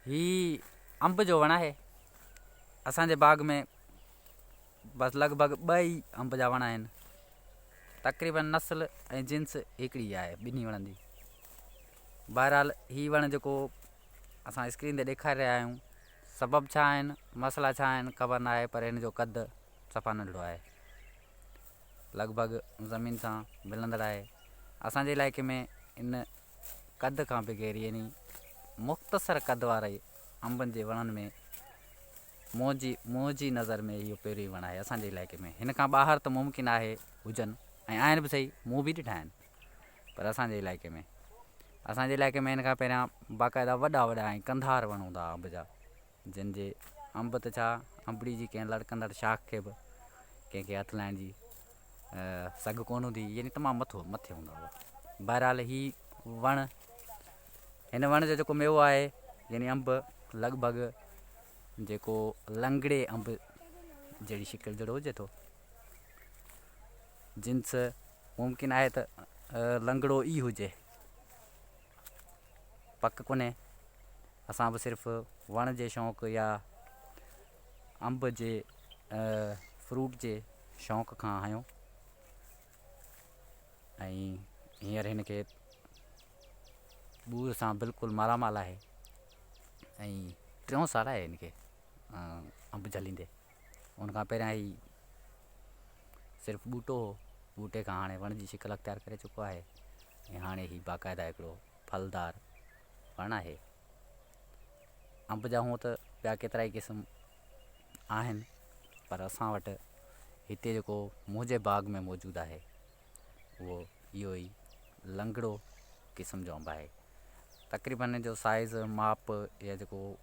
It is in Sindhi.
هي انب جو وڻ آهي. اسان جي باغ ۾ بس لڳ ڀڳ ٻه ئي انب جا وڻ آهن. تقريبن نسل ۽ جنس هڪڙي آهي ٻنهي وڻن جي. بهرحال هي وڻ جيڪو اسان اسڪرين تي ڏيکاري رهيا آهيون سبب ڇا آهن مسئلا ڇا آهن خبر ناهي پر هن جو قد صفا ننڍڙو آهي. لڳ ڀڳ زمين سان ملندڙ آهي. اسان جي علائقي ۾ ان قد کان بغير يعني مختصر قد واري انبن جي وڻن ۾ منهنجي منهنجي نظر ۾ اهو پهريون وڻ آهي اسان جي علائقي ۾ هن کان ٻاهر ته ممڪن آهي هجن ۽ آهن به صحيح مون به ڏٺا آهن پر اسان جي علائقي ۾ اسان جي علائقي ۾ هن کان پهريان باقاعده وڏا وڏا ۽ ڪنڌار وڻ هوندا هئا انب جا جن جي انب ته ڇا انبڙي جي ڪنهن لڙڪندڙ شاخ کي به ڪنهن کي هٿ لائڻ جي سگهه ڪونه هوندي هئي يعني تمام مٿو مٿي هوندا هئا بهرحال هي وڻ هن وڻ جو جيڪو ميوو آهي يعني انب لڳ ڀڳ جيڪو لنگڙي انب جهڙي شڪل جهڙو هجي ٿو جنس ممڪن آهي ته لنگڙو ئي هجي پڪ ڪونهي اسان به صرف وڻ جي شوق يا انب جي فروٽ جي شوق کان آهيون ۽ هينئر هن کي ٻور سان بلڪل مالا مال آهي ۽ ٽيون سال آهي هن کي انب جهليندي ان کان پهريان هي صرف ٻوٽو هو ٻوٽي کان هاڻي وڻ جي شڪل اختيار ڪري چڪو آهي ۽ هاڻي هي باقاعده هڪڙو ڦلدار وڻ آهي. انب جا هونء ته ٻيا ڪيترائي قسم آهن پر اسان وٽ هتي جيڪو منهنجي باغ ۾ موجود آهي اهو اهو ئي لنگڙو قسم جو انب آهي. تقريبن ان جو سائيز ماپ يا جيڪو.